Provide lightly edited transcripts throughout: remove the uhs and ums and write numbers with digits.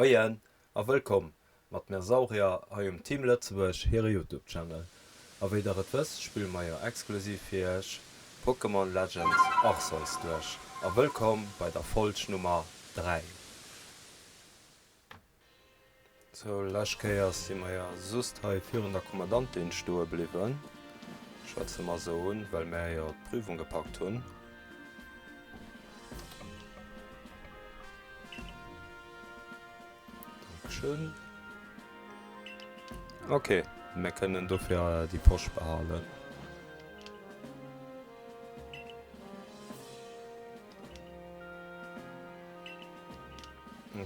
Moien a wëllkomm mat mir Saurier hei um Team Lëtzebuerg hire Youtube Channel. A wéi der et wësst spille mer jo exklusiv fir iech Pokémon Legends Arceus duerch. A wëllkomm bei der Folg Nummer 3. Sou, lescht Kéier si mer jo just hei virun der Kommandantin stoe bliwwen. Schwätze mer se un, well mär jo d'Prüfung gepackt hunn. Dankeschön. Ok, mär kënnen dofir déi Posch behalen.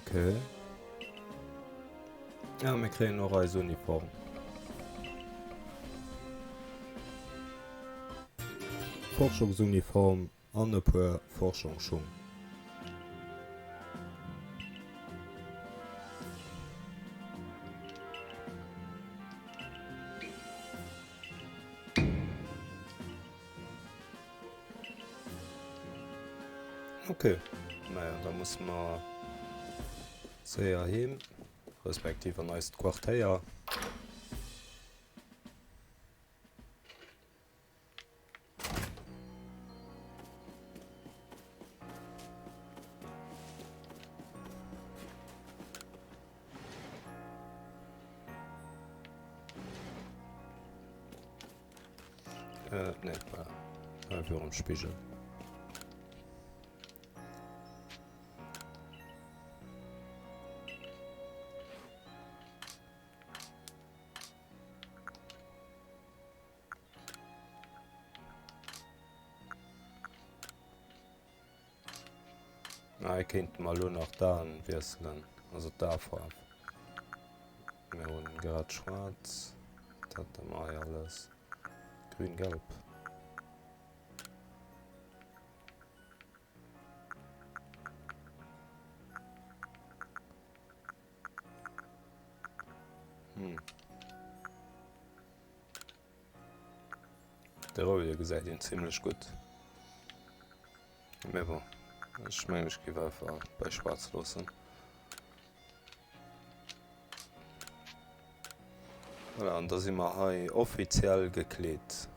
Okay. Ja, mir kréien och eis Uniform. Forschungsuniform an e puer Forschungsschung. Ok, naja, da musse mer séier heem, respektiv an eist Quartéier. Äh, nee, voilà. Hei virum Spigel. Hei kéinte mer elo nach d'Aen wiesselen, also d'Aefarf. Mir hunn grad schwaarz, wat hate mer hei alles? Grün, gelb. Hm. De Roude gesäit een zimlech gutt. Mee bon, ech mengen ech géif einfach bei schwaarz loossen. Voilà, an da si mer hei offiziell gekleet.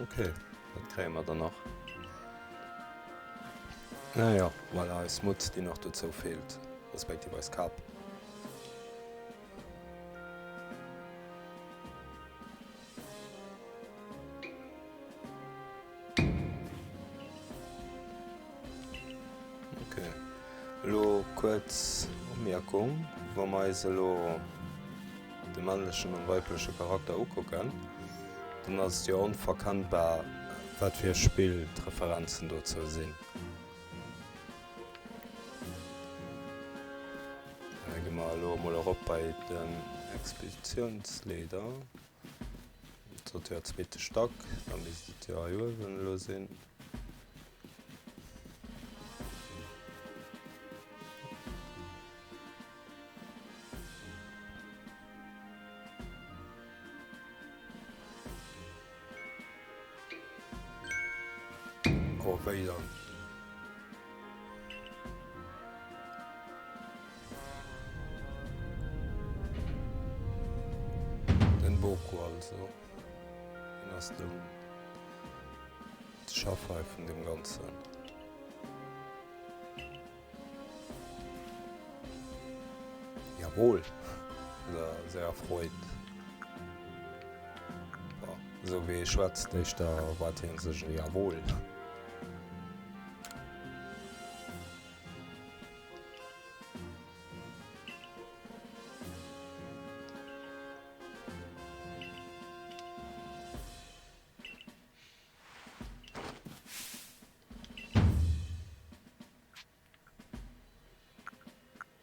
Okay, dat kréie mer dann nach. Naja, voilà, eis Mutz, déi nach dozou feelt, respektiv eis Kap. Ok, elo kuerz Umierkung, wa mer eis elo de männlechen an weibleche Charakter ukucken, dann ass et jo onverkennbar wat fir e Spill d'Referenzen dozou sinn. Da gi mer elo emol erop bei den Expeditiounsleeder. Dat sot jo zweete Stack, da misst et jo hei uewen elo sinn. Oh, wéi dann? Den Boku also. Hien ass den Chef hei vun deem Ganzen. Jawohl! Oder sehr erfreut. Esou wéi e schwätzt, éischter erwaart hien sech e Jawohl.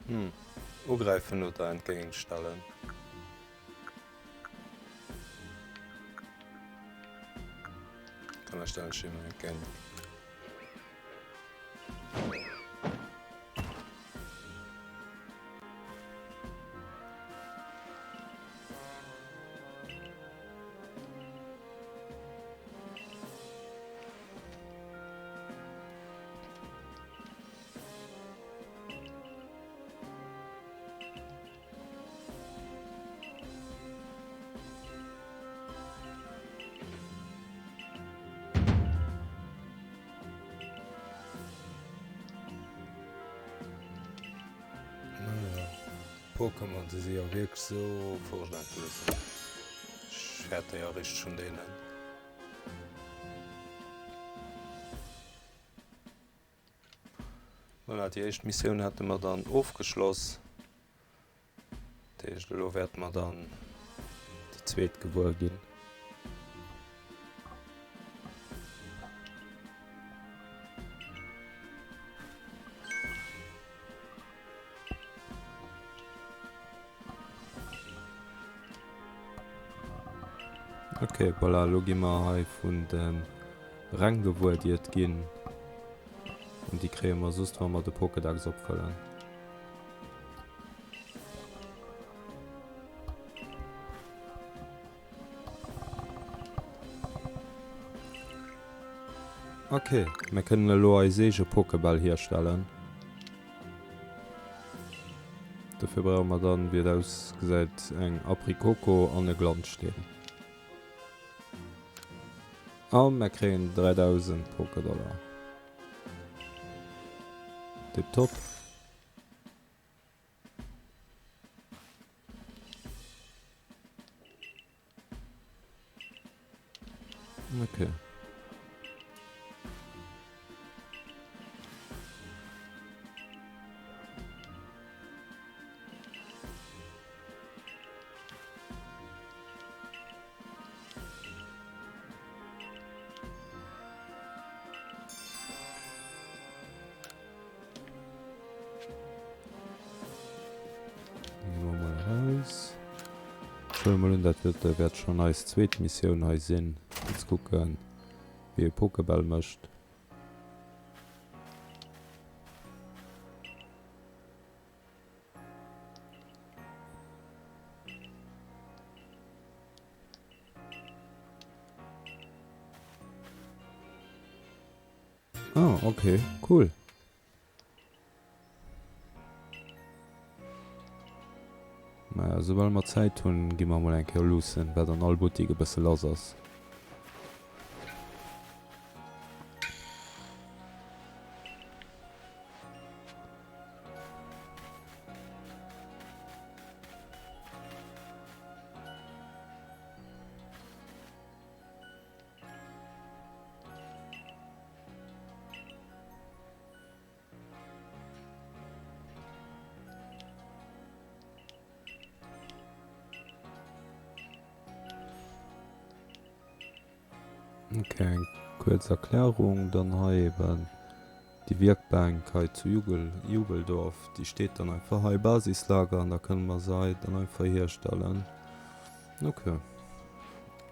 Hm. Ugräifen oder entgéintstellen. Komm mir stellen him entgéint. Pokémon, déi si jo wierklech sou furchteinflössend. Ech fäerte jo richteg vun deenen. Voilà, déi éischt Missioun hätte mer dann ofgeschloss. Dat heescht, elo wäerte mer dann déi zweet gewuer ginn. Ok, voilà, elo gi mer hei vun de Räng gewuer, déi et ginn. An déi kréie mer soss, wa mer de Pokédex opfëllen. Ok, mir kënnen elo eis eege Pokébäll hierstellen. Dofir brauche mer dann, wéi et ausgesäit, eng Aprikoko an e Glanzsteen. A mer kréien 3000 Pokédollar. Tiptop. Okay. Ech huele mol un, dat wird, wäert schonn eis zweet Missioun hei sinn, fir ze kucken, wéi ee Pokébäll mécht. Ah, okay, cool. Naja, soubal mer Zäit hunn, gi mer mol eng Kéier luussen, wat an all Buttik e bësse lass ass. Ok, eng kuerz Erklärung dann hei eben. Déi Wierkbänk hei zu Jugel, Jugeldorf, déi steet dann einfach hei, Basislager, an da kënne mer se hei dann einfach hierstellen. Ok.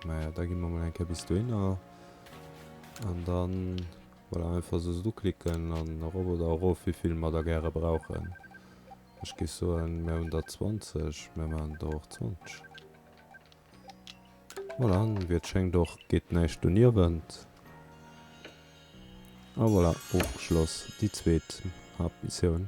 Naja, da gi mer mol eng Kéier bis dohinner. An dann, voilà, einfach soss uklicken an erop oder erof, wéivill mer da gäre brauchen. Ech géif soen, mir hunn der 20, mir maachen der och 20. Voilà, an wéi et schéngt och geet näischt doniewent. A voilà, ofgeschloss déi zweet Haaptmissioun.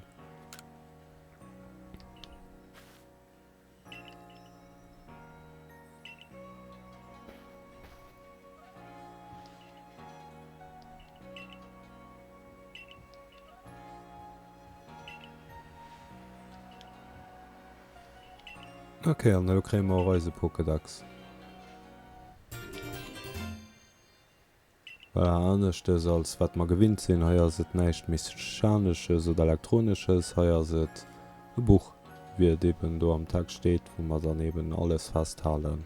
Ok, an elo kréie mer och eise Pokédex. Voilà, aneschtes als wat mer gewinnt sinn. Hei ass et näischt Mechanesches oder Elektronesches, hei ass et e Buch, wéi et eben do am Text steet, wou mer dann eben alles festhalen.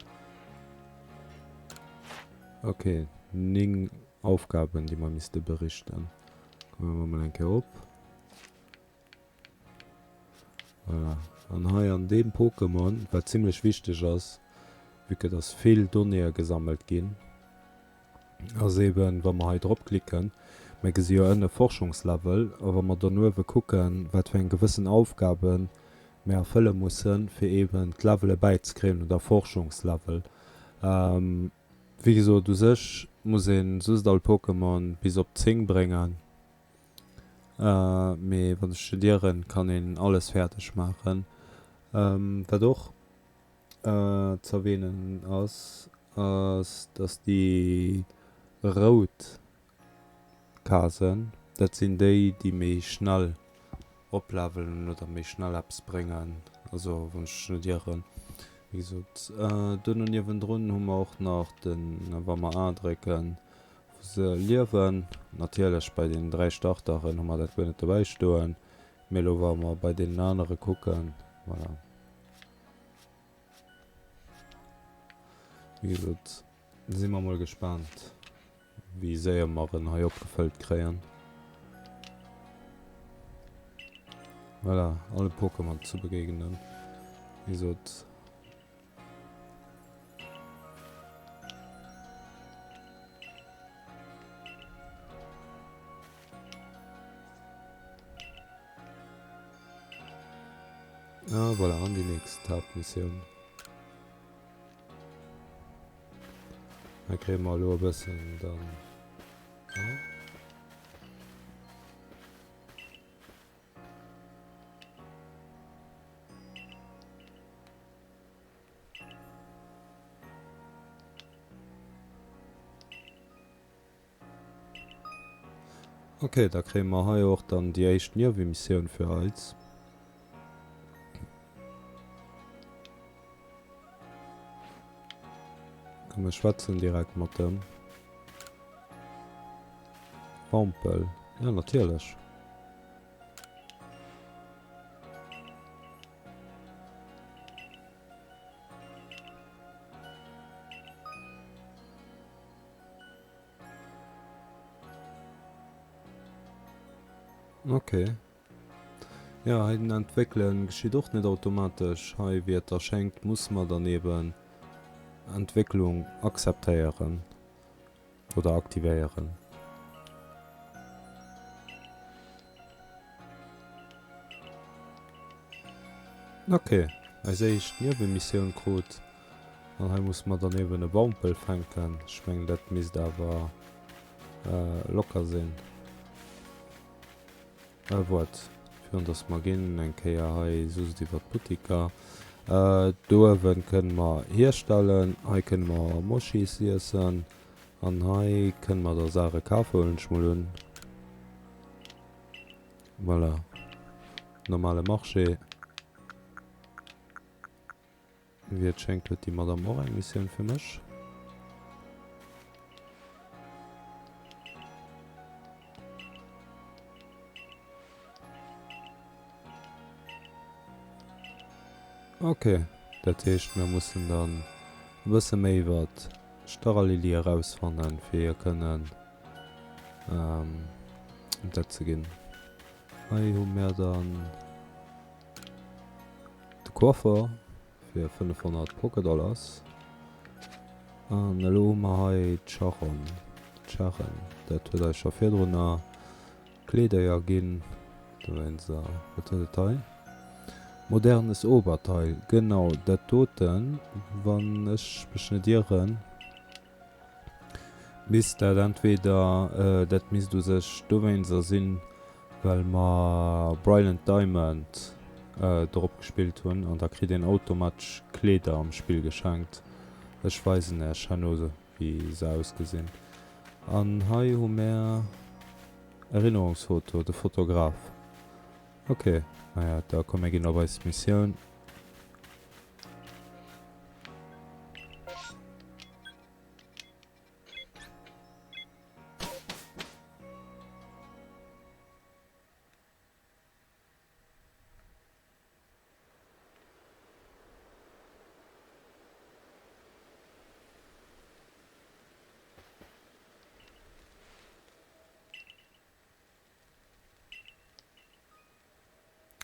Ok, 9 Aufgaben, déi mer misste berichten. Komme mer mol eng Kéier op. Voilà. An hei an deem Pokémon, wat zimlech wichteg ass, vue que dass vill Donnéeë gesammelt ginn, ass eben, wa mer hei drop klicken, mir gesi jo ënne Forschungslevel, a wa mer dann uewe kucken, wat fir eng gewëssen Aufgabe mir erfëlle mussen, fir eben d'Levele bäizekréien oder Forschungslevel. Wéi gesot, u sech muss ee soust all Pokémon bis op 10 bréngen, mee wann ech net ieren, kann een alles fäerdeg maachen. Wat och z'erwähnen ass, ass dass déi rout Casen, dat sinn déi, déi méi schnell oplevelen oder méi schnell eppes bréngen, also wann ech mech net ieren. Wéi gesot, duerno niewendrun hu mer och nach den, wa mer A drécken, wou se liewen. Natierlech bei den 3 Starteren hu mer dat guer net dobäi stoen, mee elo wa mer bei deenen anere kucken, voilà. Wéi gesot, si mer mol gespaant, wéi séier mer en hei opgefëllt kréien. Voilà, alle Pokémon ze begegnen. Wéi gesot. Ah, voilà, an déi nächst Haaptmissioun. Da kréie mer elo e bëssen dann. Ah. Ok, da kréie mer hei och dann déi éischt Niewemissioun fir eis. Komm mir schwätzen direkt mat dem. Wampel, ja natierlech. Ok. Jo, hei den Entwéckelen geschitt och net automatesch. Hei, wéi et da schéngt, muss mer dann eben Entwécklung akzeptéieren oder aktivéieren. Ok, eis éischt Niewemissioun krut. An hei musse mer dann eben e Wampel fänken. Ech mengen dat misst awer locker sinn. Waart, virun dass mer ginn, eng Kéier hei soust iwwer d'Buttiker. Do uewen kënne mer hierstellen. Hei kënne mer Mochis iessen. An hei kënne mer da Saache kafen, huelen ech mol un. Voilà. Normale Marché. Wéi et schéngt huet déi Madame och eng Missioun fir mech. Ok, dat heescht mir mussen dann e bësse méi iwwer d'Staralili erausfannen, fir hir kënnen dat ze ginn. Hei hu mir dann de Coiffer fir 500 Pokédollars. An elo hu mer hei d'Charon. D'Charen, dat huet eis scho virdrunner Kleedéier ginn. Dowéinst, wat huet et hei? Modernes Oberteil, genau dat doten, wann ech mech net ieren, misst dat entweder, dat misst u sech dowéinster sinn, well mer Brilliant Diamond drop gespillt hunn an da kritt een automatsch Kleeder am Spill geschenkt. Ech weisen äech herno wéi se ausgesinn. An hei hu mär Erinnerungsfoto, de Fotograf. Ok, naja, da komm mir ginn op eis Missioun.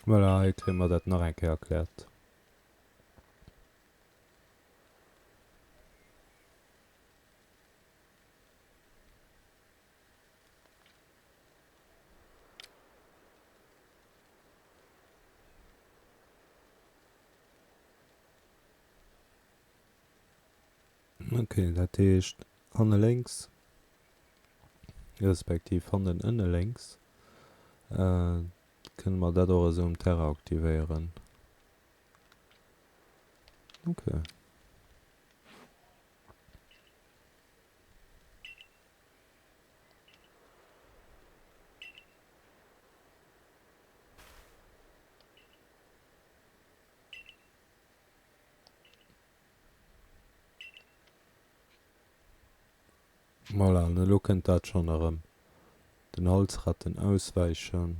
Voilà, hei kréie mer dat nach eng Kéier erkläert. Ok, dat heescht hanne lénks, respektiv hannen ënne lénks, kënne mer dat och esou um Terrain aktivéieren. Ok. Voilà, an elo kënnt dat schonn erëm. Den Halsratten auswäichen.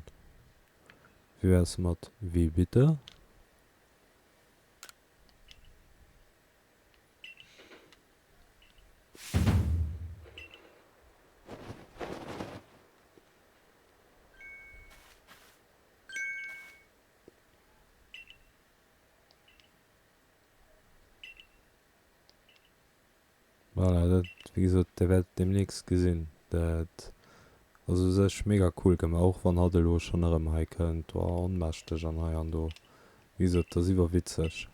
Wéi wär's mat Wie bitte? Voilà, dat, wéi gesot, Dir wäert et deemnächst gesinn. Dat ass u sech mega cool gemaach, och wann hatt elo schonn erëm hei kënnt, oh, onmächteg an hei an do. Wéi gesot, dat ass iwwerwitzeg.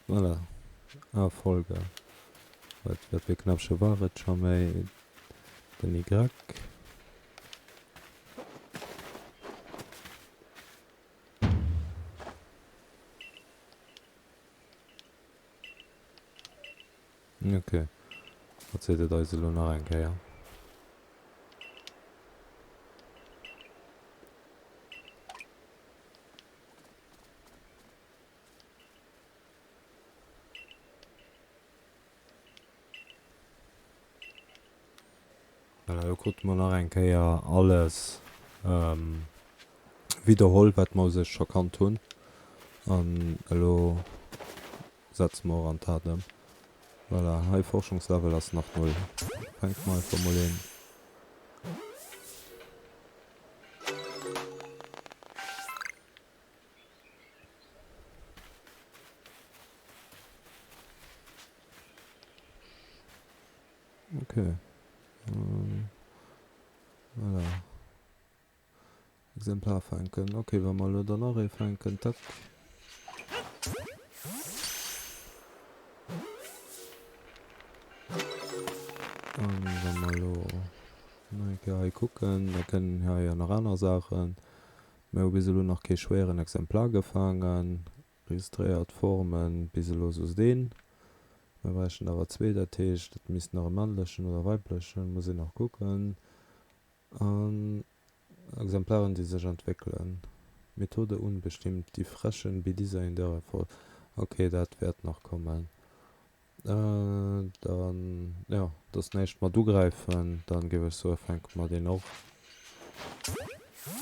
Voilà. Ah, Folge. Wat, wat fir e Knäppche war et scho méi? Den Y. Ok. Wat seet et eis elo nach eng Kéier? Voilà, elo krute mer nach eng Kéier alles widderholl, wat mer u sech scho kannt hunn. An elo setze mer och an d'Tat ëm. Voilà, hei Forschungslevel ass nach null. Fänke mer einfach mol een. Okay. Voilà. Exemplar fänken. Okay, wa mer elo dann nach ee fänken, tack. An wa mer elo nach eng Kéier hei kucken, da kënnen hei jo nach aner Saachen. Mir hu bis elo nach kee schwéieren Exemplar gefaangen. Registréiert Formen bis elo soss een. Mir bräichten awer zwee, dat heescht et misst nach e männlechen oder weiblechen, muss een nach kucken. An Exemplaren déi sech entwéckelen. Methode unbestimmt, die frechen wie dieser in der Erfol. Ok, dat wäert nach kommen. Dann, jo, et ass näischt mat ugräifen. Dann géif ech soe fänke mer deen och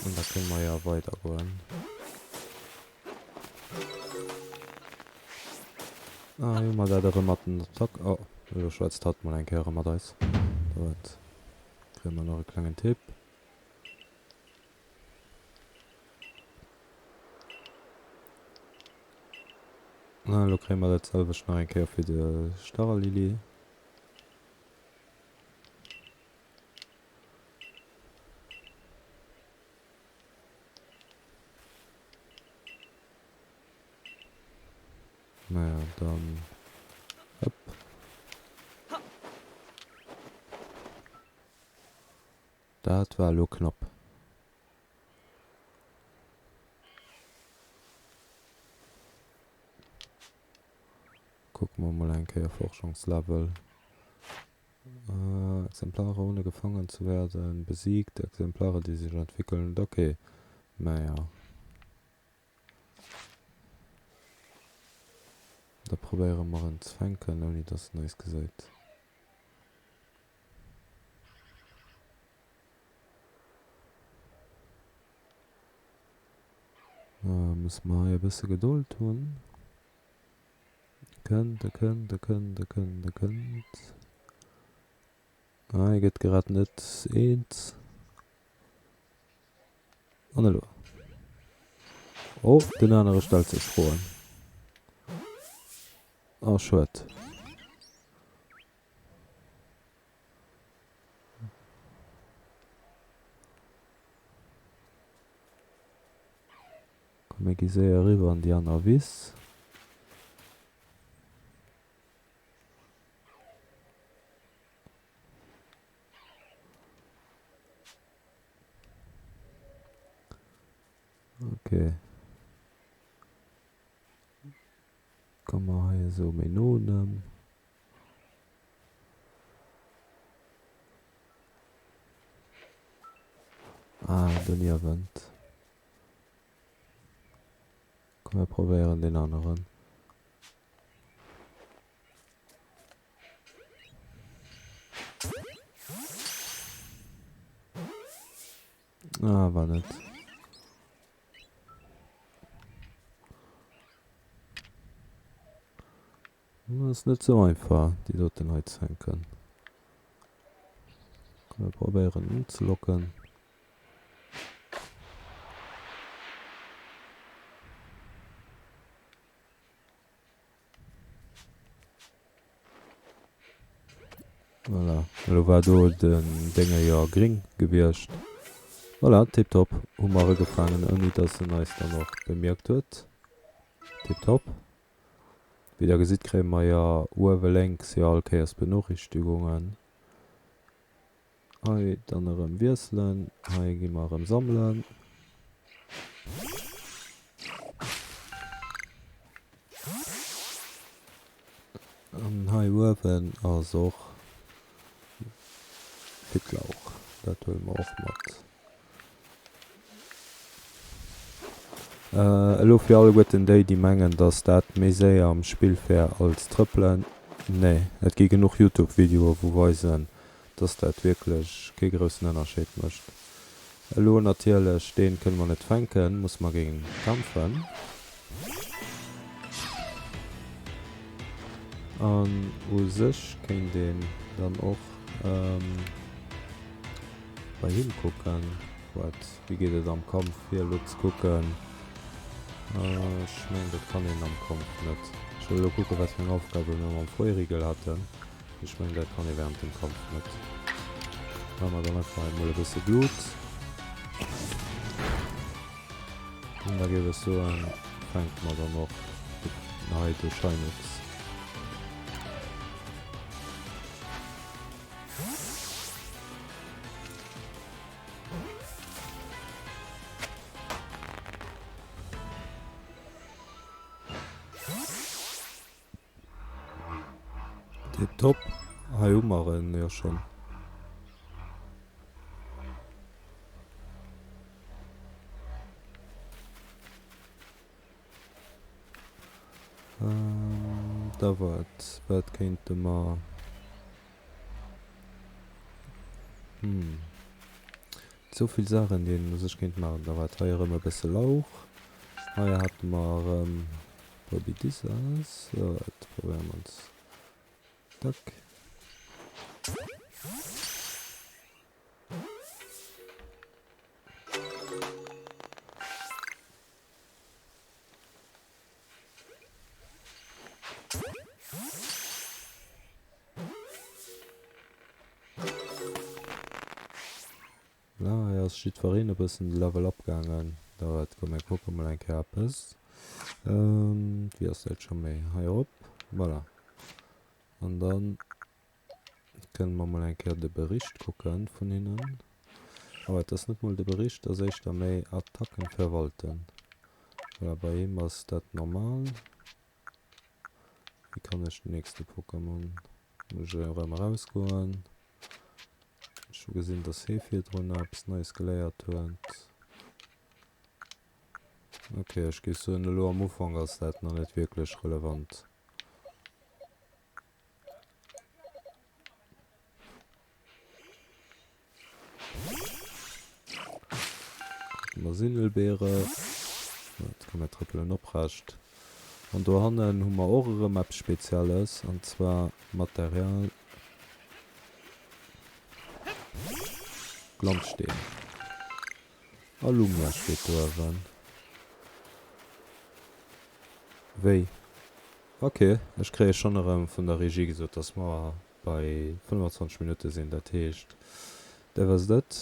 un, da kënne mer jo weidergoen. Ah, hei hu mer dat erëm mat den Attack. Oh, elo schwätzt hatt mol eng Kéier erëm mat eis. Dat kréie mer nach e klengen Tipp. Ah, elo kréie mer dat selwecht nach eng Kéier fir de Starlili. Naja, dann hopp. Dat war elo knapp. Kucke mer mol eng Kéier Forschungslevel. Exemplare ohne gefangen zu werden, besiegt, Exemplare die sich entwickeln, okay, naja. Da probéiere mer en ze fänken, ouni dass en eis gesäit. Musse mer hei e bësse Gedold hunn. kënnt, e kënnt, e kënnt, e kënnt, e kënnt. Ah, e gëtt grad net eens. An elo? Oh, den anere stellt sech Froen. Oh, schued. Komm mir gi séier eriwwer an déi aner Wiss. Okay. Komme mer hei esou méi no un em. Ah, doniewent. Komm mir probéieren deen aneren. Ah, war net. Ass net sou einfach déi doten hei ze fänken. Komm mir probéieren unzelocken. Voilà, elo war do den Dénge jo gring gewiescht. Voilà, tiptop, hu mer e gefaangen, ouni dass en eis dann och bemierkt huet. Tiptop. Wéi der gesitt kréie mer jo uewe lénks jo all Kéiers Benorichtigungen. Hei dann erëm wiesselen, hei gi mer erëm sammelen. An hei uewen ass och Fittlauch, dat huele mer och mat. Elo fir alleguerten déi, déi mengen, dass dat méi séier am Spill wär als trëppelen, nee, et gi genuch Youtube-Videoe wou weisen, dass dat wierklech kee groussen Ënnerscheed mécht. Elo natierlech, deen kënne mer net fänken, musse mer géint kämpfen. An u sech kéint een dann och bei him kucken. Wat, wéi geet et am Kampf fir elo ze kucken? Ech mengen dat kann een am Kampf net. Ech wëll elo kucken wat fir eng Aufgabe mir mam Feurigel haten. Ech mengen dat kann ee während dem Kampf net. Maache mer dann einfach emol e bësse Blut. An da géif ech soen fänke mer dann och hei de Shinux. Tiptop, hei hu mer en jo schonn. Da wat, wat kéinte mer... Hm. Sou vill Saachen, déi een u sech kéint maachen. Da wat, hei erëm e bësse Lauch. Hei hate mer erëm e puer Bidissas. So, dat probéiere mer ons. Tack. Voilà, hei ass jiddwereen e bëssen de Level up gaangen. Da wat, komm mir kucke mol eng Kéier eppes. Wéi ass dat scho méi? Hei erop, voilà. An dann Kënnen mer mol eng Kéier de Bericht kucken vun hinnen. Awer et ass net mol de Bericht, et ass éischter méi Attacken verwalten. Voilà, bei him ass dat normal. Wéi kann ech den nächste Pokémon? Muss ech erëm erausgoen. Ech hu gesinn, dass hee virdrun eppes Neies geléiert huet. Ok, ech géif soen, elo am Ufank ass dat nach net wierklech relevant. Sinnelbeere. Jetzt kommen wir trëppelen oprecht. An dohannen hu mer och erëm eppes Spezielles, an zwar Material Glanzsteen. A Lumia steet do uewen. Wéi? Ok, ech kréie schonn erëm vun der Regie gesot, dass mer bei 25 Minutte sinn. Dat heescht, Dir wësst et,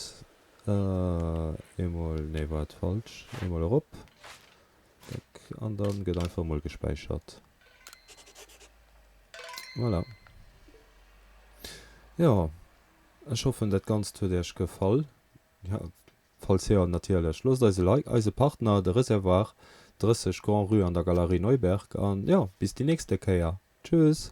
eemol, nee, waart, falsch, eemol erop, tac, an dann gëtt einfach emol gespäichert. Voilà. Jo, ech hoffen, dat Ganzt huet Iech gefall. Jo, falls jo, natierlech, loosst eis e Like, eise Partner, de Reservoir, 30 Grand-Rue an der Galerie Neuberg. An jo, bis déi nächste Kéier. Tschüss!